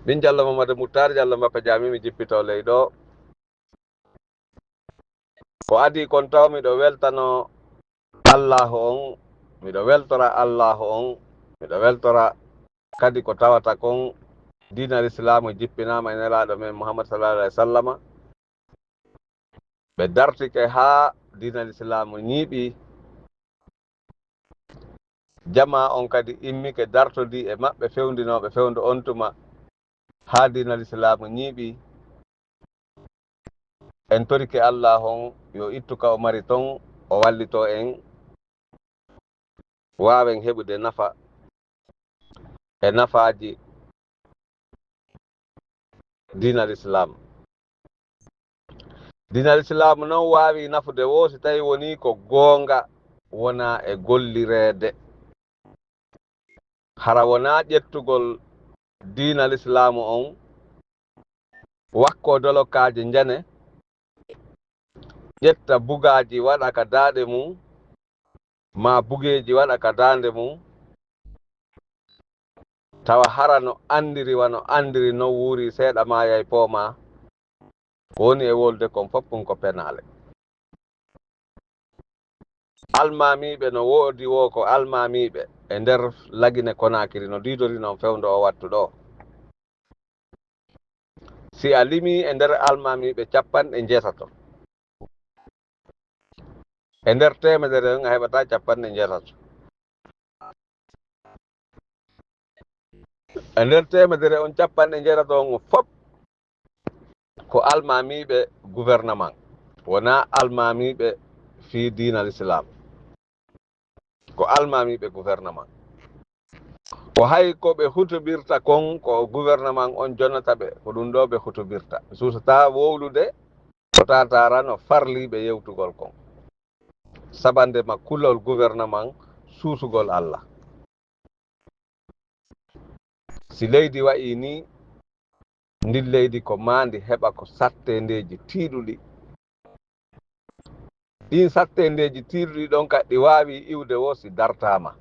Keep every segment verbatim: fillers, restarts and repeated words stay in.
Min Jallo Mamadu Muttaar Jallo Mbappa Jaami, mi jippitoo ley ɗoo. Ko adii kon taw miɗo weltanoo Allaahu on, miɗo weltora Allaahu on, miɗo weltora kadi ko tawata kon diina Lislaamu jippinaama e Nelaaɗo men Muhammad sallallaahu alayhi wa sallama. Ɓe dartike haa diina Lislaamu ñiiɓi. Jamaa on kadi immike dartodii e maɓɓe fewndinooɓe fewndo on tuma haa diina Lislaamu ñiiɓi. En torike Allaahu on yo ittu ka o mari ton, o wallitoo en, waawen heɓude nafa e nafaaji diina Lislaam. Diina Lislaamu non waawi nafude woo si tawi wonii ko goonga, wonaa e gollireede. Hara wonaa ƴettugol diina Lislaamu on, wakkoo dolokaaje njane, ƴetta bugaaji waɗa ka daaɗe mum, maa bugeeji waɗa ka daande mum, tawa hara no anndiri wano anndiri non wuuri seeɗa maa yay poomaa, ko woni e wolude kon fof ɗum ko penaale. Almaamiiɓe no woodi woo ko almaamiiɓe e nder Lagine Konaakiri no diidori non fewndo oo wattu ɗoo. Si a limii e nder almaamiiɓe capanɗe njeetato, e nder teemedere on a heɓataa capanɗe njeetato. E nder teemedere on capanɗe njeetato on fof ko almaamiiɓe gouvernement, wonaa almaamiiɓe fii diina Lislaam. Ko almaamiiɓe gouvernement. Ko hay ko ɓe hutubirta kon, ko gouvernement on jonnata ɓe, ko ɗum ɗoo ɓe hutubirta. Suusataa wowlude, ko taataara no farliiɓe yewtugol kon. Sabande ma kulol gouvernement suusugol Alla. Si leydi wa'ii nii, ndin leydi ko maa ndi heɓa ko satteendeeji tiiɗuɗi. Ɗin satteendeeji tiiɗuɗi ɗon kadi ɗi waawii iwde woo si dartaama.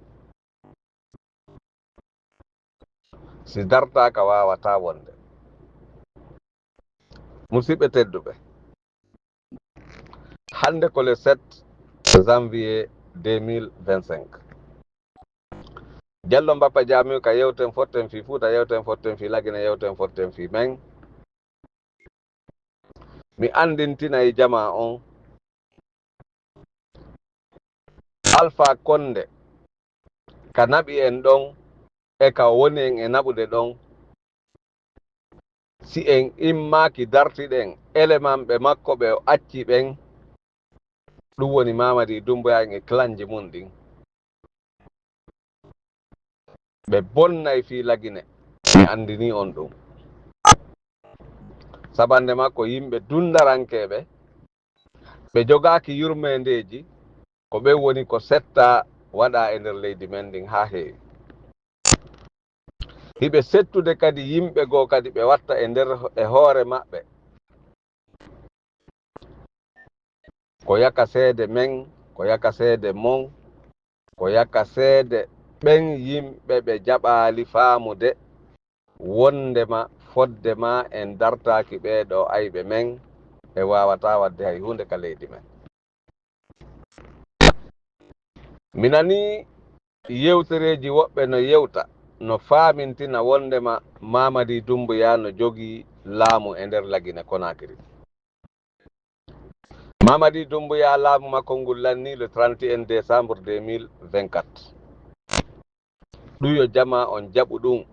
Si dartaaka waawataa wonde. Musiɓɓe tedduɓe, hannde ko le sept janvier deux mille vingt-cinq. Jallo Mbappa Jaamiw ka Yewten Fotten Fii Fuuta, Yewten Fotten Fii Lagine, Yewten Fotten Fii Men. Mi anndintinay jamaa on, Alfaa Konnde ka naɓi en ɗon e ka woni en e naɓude ɗon, si en immaaki dartiɗen elemanɓe makko ɓe o acci ɓen, ɗum woni Mamadi Dumbuya en e clanji mun ɗin, ɓe bonnay fii Lagine. Mi anndinii on ɗum. Sabande makko yimɓe dunndarankeeɓe, ɓe jogaaki yurmeendeeji, ko ɓen woni ko settaa waɗaa e nder leydi men ndin haa heewi. Hiɓe settude kadi yimɓe goo kadi ɓe watta e nder, e hoore maɓɓe. Ko yaka seede men, ko yaka seede mon, ko yaka seede ɓen yimɓe ɓe jaɓaali faamude wonndema fodde maa en dartaaki ɓee ɗoo ayɓe men, en waawataa waɗde hay huunde ka leydi men. Mi nanii yewtereeji woɓɓe no yewta, no faamintina wonndema Mamadi Dumbuya no jogii laamu e nder Lagine Konaakiri. Mamadi Dumbuya laamu makko ngun lannii le trente et un décembre deux mille vingt-quatre. Ɗum yo jamaa on jaɓu ɗum.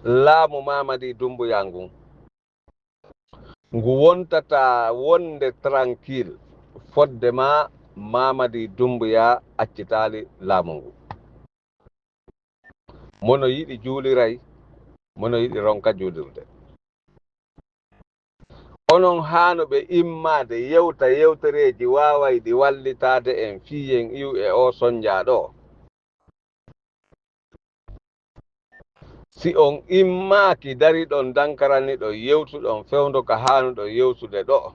Laamu Mamadi Dumbuya ngun, ngu wontataa wonde tranquille fodde maa Mamadi Dumbuya accitaali laamu ngu. Mo no yiɗi juuliray, mo no yiɗi ronka juulirde. Onon haanuɓe immaade yewta yewtereeji waawayɗi wallitaade en fii en iw e oo sonjaa ɗoo. Si on immaaki dariɗon dankaraniɗon yewtuɗon fewndo ka haanuɗon yewtude ɗoo,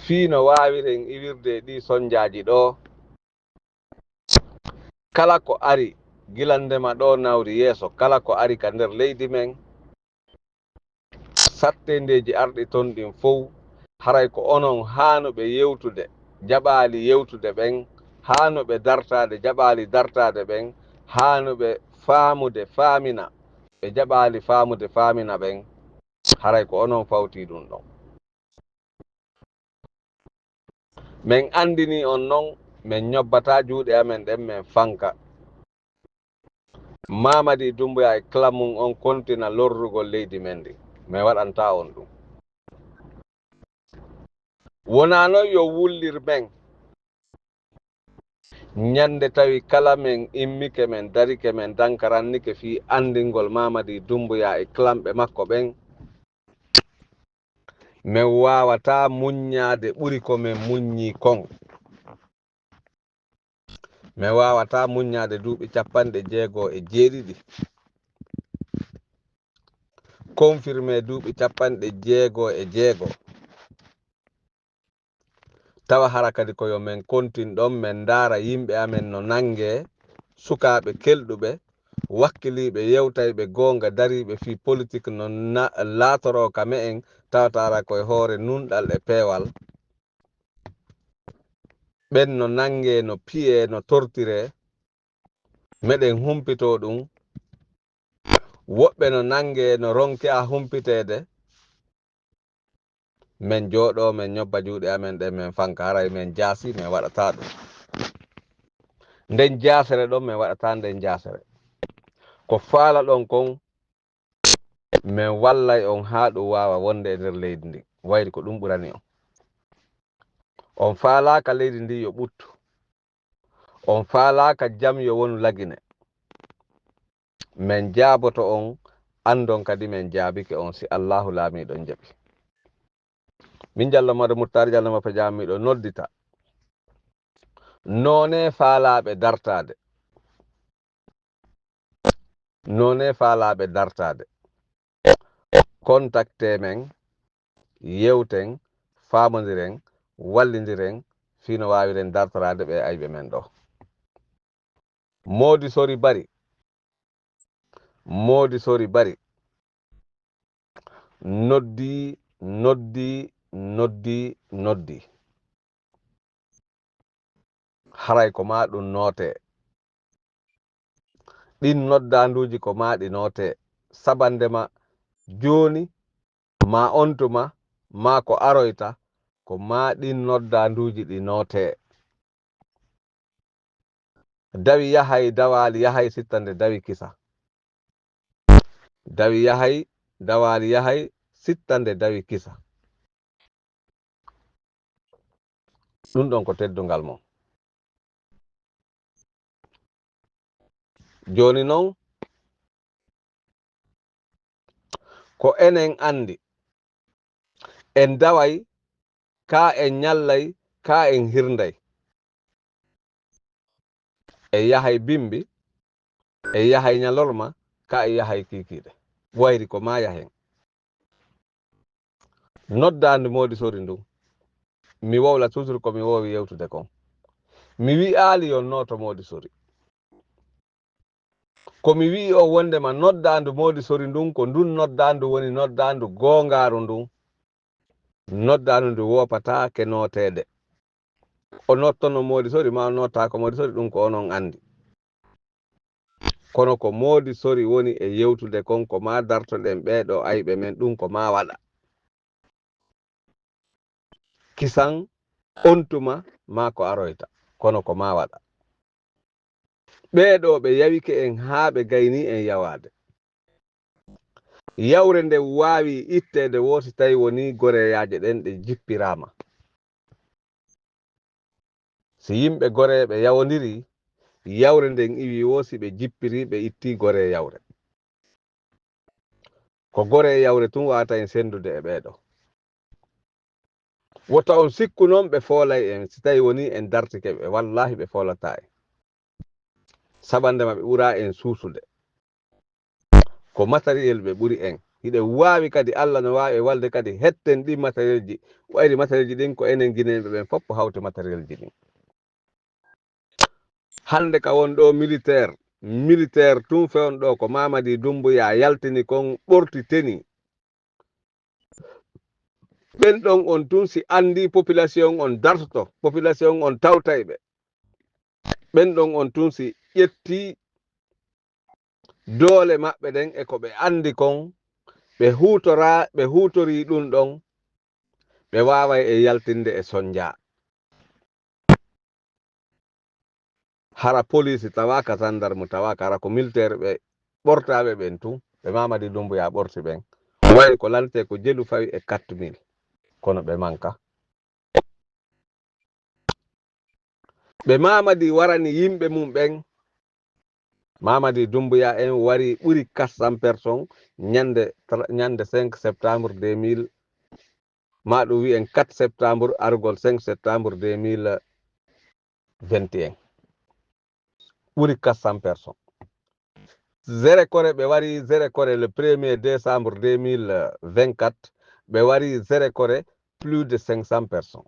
fii no waawiren iwirde e ɗii sonjaaji ɗoo, kala ko ari Gila ndema ɗoo nawri yeeso kala ko ari ka nder leydi men, satteendeeji arɗi ton ɗin fow, haray ko onon haanuɓe yewtude jaɓaali yewtude ɓen, haanuɓe dartaade jaɓaali dartaade ɓen, haanuɓe faamude faamina ɓe jaɓaali faamude faamina ɓen, haray ko onon fawtii ɗun ɗon. Men anndinii on non, men ñobbataa juuɗe amen ɗen, men fanka. Mamadi Doumbouya e clan mun on kontina lorrugol leydi men ndin. Men waɗantaa on ɗun. Wonaa non yo wullir men. Ñande tawi kala men immike, men darike, men dankarannike fii anndingol Mamadi Doumbouya e clanɓe makko ɓen, men waawataa muññaade ɓuri ko men muññii kon. Men waawataa muññaade duuɓi capanɗe jeego e jeeɗiɗi. Confirmé duuɓi capanɗe jeego e jeego. Tawa hara kadi ko yo men kontin ɗon, men ndaara yimɓe amen no nanngee, sukaaɓe kelɗuɓe, wakkiliiɓe, yewtayɓe goonga, dariiɓe fii politik no na-, laatoroo ka me'en, tawata hara ko e hoore nunɗal e peewal. Ɓen no nanngee, no piyee, no tortiree, meɗen humpitoo ɗun. Woɓɓe no nanngee, no ronki a humpiteede. Men jooɗoo, men ñobba juuɗe amen ɗen, men fanka, haray men jaasi, men waɗataa ɗun. Nden jaasere ɗon, men waɗataa nden jaasere. Ko faalaɗon kon, men wallay on haa ɗun waawa wonde e nder leydi ndin. Wayri ko ɗun ɓurani on. On faalaaka leydi ndin yo ɓuttu. On faalaaka jam yo wonu Lagine. Men jaaboto on, anndon kadi men jaabike on si Allaahu Laamiiɗo on jaɓi. Min Jallo Mado Muttaari Jallo Mappa Jaam miɗo noddita. Noone faalaaɓe dartaade. Noone faalaaɓe dartaade. Contactee men, yewten, faamondiren, wallindiren, fii no waawiren dartoraade ɓee ayɓe men ɗoo. Moodi Sori Bari. Moodi Sori Bari. Noddi, noddi, noddi, noddi. Haray ko maa ɗun nootee. Ɗin noddaanduuji ko maa ɗi nootee. Sabande ma jooni, maa on tuma, maa ko aroyta, ko maa ɗin noddaanduuji ɗi nootee. Dawi yahay, dawaali yahay, sittande dawi kisa. Dawi yahay, dawaali yahay, sittande dawi kisa. Ɗun ɗon ko teddungal mon. Jooni non, ko enen anndi, en daway, kaa en ñallay, kaa en hirnday. En yahay bimbi, en yahay ñalorma, kaa en yahay kiikiiɗe. Wayri ko maa yahen. Noddaandu Moodi Sori ndun, mi wowla toujours ko mi woowi yewtude kon. Mi wi'aali yo nooto Moodi Sori. Ko mi wi'i on wondema noddaandu Moodi Sori ndun, ko ndun noddaandu woni noddaandu goongaaru ndun. Noddaandu ndu woopataake nooteede. O nottono Moodi Sori, maa o nottaako Moodi Sori, ɗun ko onon anndi. Kono ko Moodi Sori woni e yewtude kon, ko maa dartoɗen ɓee ɗoo ayɓe men, ɗun ko maa waɗa. Kisan on tuma maa ko aroyta, kono ko maa waɗa. Ɓee ɗoo ɓe yawike en haa ɓe gaynii en yawaade. Yawre nden waawii itteede woo si tawii wonii goreyaaje ɗen ɗe jippiraama. Si yimɓe goreeɓe yawondirii, yawre nden iwii woo si ɓe jippirii ɓe ittii goree yawre. Ko goree yawre tun waawata en senndude e ɓee ɗoo. Wota on sikku non ɓe foolay en, si tawii wonii en dartike ɓe, wallaahi ɓe foolataa en. Sabande ma ɓe ɓuraa en suusude. Ko matériel ɓe ɓuri en. Hiɗen waawi kadi, Alla no waawi e walde kadi, hetten ɗin matérielji. Wayri matérielji ɗin ko enen Gineeɓe ɓen fof hawti matérielji ɗin. Hannde ka won ɗoo militaire, militaire tun fewndo ɗo ko Mamadi Doumbouya yaltini kon ɓorti teni. Ɓen ɗon on tun si anndi population on dartoto, population on tawtay ɓe. Ɓen ɗon on tun si ƴetti doole maɓɓe ɗen e ko ɓe anndi kon, ɓe huutora, ɓe huutorii ɗun ɗon, ɓe waaway e yaltinde e sonja. Hara poliisi tawaaka, sandarmu tawaaka, hara ko militeer ɓe ɓortaaɓe ɓen tun, ɓe Mamadi Doumbouya ɓorti ɓen. Wayi ko lantee ko jelu fawi e quatre mille, kono ɓe manka. Ɓe Mamadi warani yimɓe mum ɓen. Mamadi Doumbouya en wari ɓuri quatre cents personnes ñande tra-, ñande cinq septembre deux mille, ma ɗum wi'en quatre septembre, arugol cinq septembre deux mille vingt et un. Ɓuri quatre cents personnes. Zéro Corée, ɓe wari Zéro Corée le premier décembre deux mille vingt-quatre, ɓe wari Zéro Corée plus de cinq cents personnes.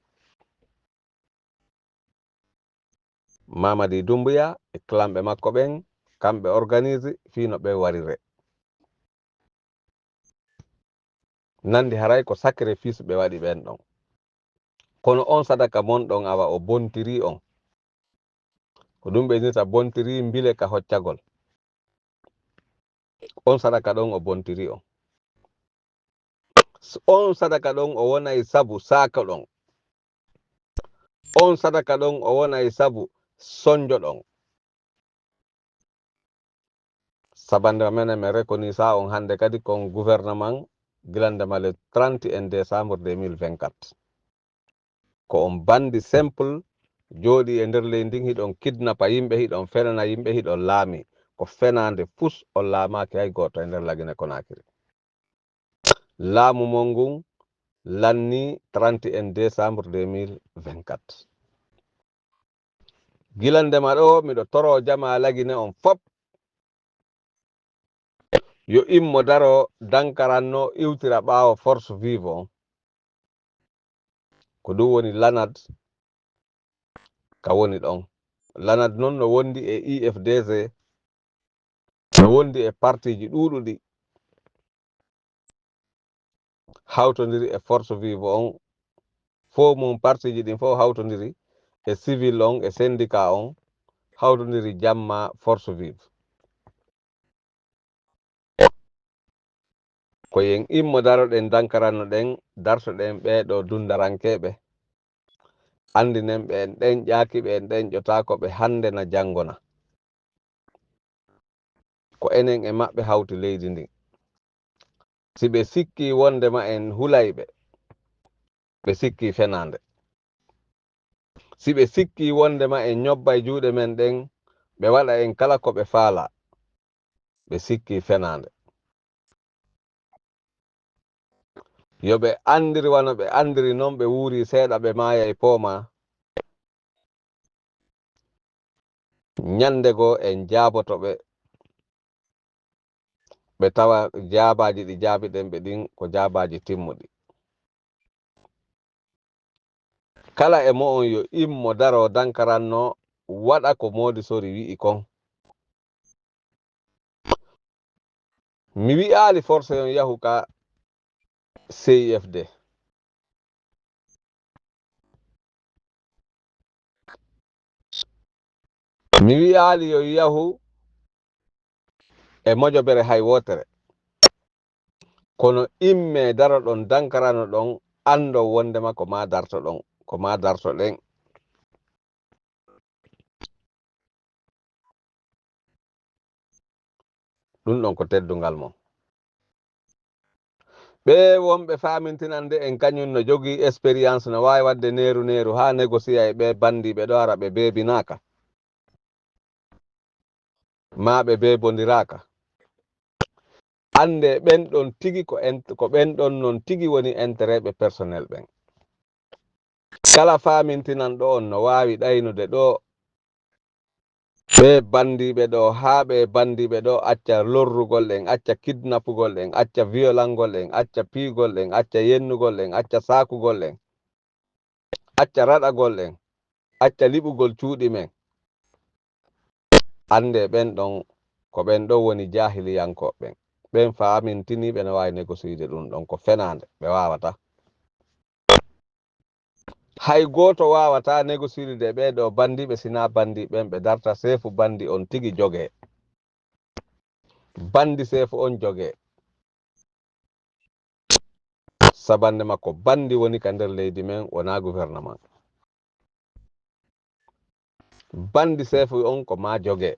Mamadi Doumbouya e clanɓe makko ɓen, kamɓe organise fii no ɓe warire. Nandi haray ko sacrifice ɓe waɗi ɓen ɗon. Kono on sadaka mon ɗon, awa o bontirii on. Ko ɗum ɓe innirta bontirii mbile ka hoccagol. On sadaka ɗon o bontirii on. S-, on sadaka ɗon o wonay sabu saako ɗon. On sadaka ɗon o wonay sabu sonjo ɗon. Sabande ma menen, mi reconnaît on hannde kadi kon gouvernement gilande ma le trente et un décembre deux mille vingt-quatre. Ko on bandi simple, jooɗii e nder leydi ndin, hiɗon kidnapa yimɓe, hiɗon fenana yimɓe, hiɗon laami. Ko fenaande fus, on laamaaki hay gooto e nder Lagine Konakiri. Laamu mon ngun lannii trente et un décembre deux mille vingt-quatre. Gila ndema ɗoo, miɗo toroo jamaa Lagine on fop, yo immo daroo, dankaranno, iwtira ɓaawo force vive on. Ko ɗum woni Lanad ka woni ɗon. Lanad non no wondi e I F D Z, no wondi e partiiji ɗuuɗuɗi, hawtondiri e force vive on. Fow mum, partiiji ɗin fow hawtondiri e civil on, e syndicat on, hawtondiri jamma force vive. Ko yen immo daroɗen, dankaranno ɗen, dartoɗen ɓee ɗoo dundarankeeɓe, anndinen ɓe en ɗen ƴaaki ɓe, en ɗen ƴotaako ɓe hannde na janngo na. Ko enen e maɓɓe hawti leydi ndin. Si ɓe sikkii wonndema en hulay ɓe, ɓe sikkii fenaande. Si ɓe sikkii wonndema en ñobbay juuɗe men ɗen, ɓe waɗa en kala ko ɓe faalaa, ɓe sikkii fenaande. Yo ɓe anndiri wano ɓe anndiri non, ɓe wuuri seeɗa, ɓe maayay poomaa. Ñannde goo en jaaboto ɓe, ɓe tawa jaabaaji ɗi jaabiɗen ɓe ɗin ko jaabaaji timmuɗi. Kala e mo'on yo immo daroo dankaranno waɗa ko Moodi Sori wi'i kon. Mi wi'aali force on yahu ka C I F D. Mi wi'aali yo yahu e mojobere hay wootere. Kono immee daroɗon, dankaranoɗon, anndon wonndema ko maa dartoɗon, ko maa dartoɗen. Ɗun ɗon ko teddungal mon. Ɓee wonɓe faamintinande en kañun no jogii expérience, no waawi waɗde neeru neeru haa négocier e ɓee banndiiɓe ɗoo, hara ɓe beebinaaka. Maa ɓe beebondiraaka. Anndee ɓen ɗon tigi ko ent-, ko ɓen ɗon non tigi woni intérêt ɓe personnel ɓen. Kala faamintinanɗo on no waawi ɗaynude ɗoo ɓee banndiiɓe ɗoo, haa ɓee banndiiɓe ɗoo acca lorrugol en, acca kidnapugol en, acca violangol en, acca piigol en, acca yennugol en, acca saakugol en, acca raɗagol en, acca liɓugol cuuɗi men. Anndee ɓen ɗon, ko ɓen ɗon woni jaahiliyankooɓe ɓen. Ɓen faamintini ɓe no waawi négocier ɗun ɗon, ko fenaande, ɓe waawataa. Hay gooto waawataa négocier e ɓee ɗoo banndiiɓe, si naa banndii ɓen ɓe darta seefu banndii on tigi jogee. Banndii seefu on jogee. Sabannde makko, banndii woni ka nder leydi men, wonaa gouvernement. Banndii seefu on ko maa jogee.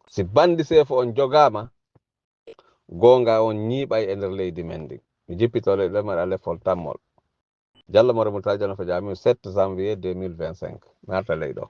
Si banndii seefu on jogaama, goonga on ñiiɓay e nder leydi men ndin. Mi jippitoo leydi ɗo, mi waɗa lefol tammol. Jallo Moro Murtala Jallo Fo Jaami, sept janvier deux mille vingt-cinq. Mi arta ley ɗo.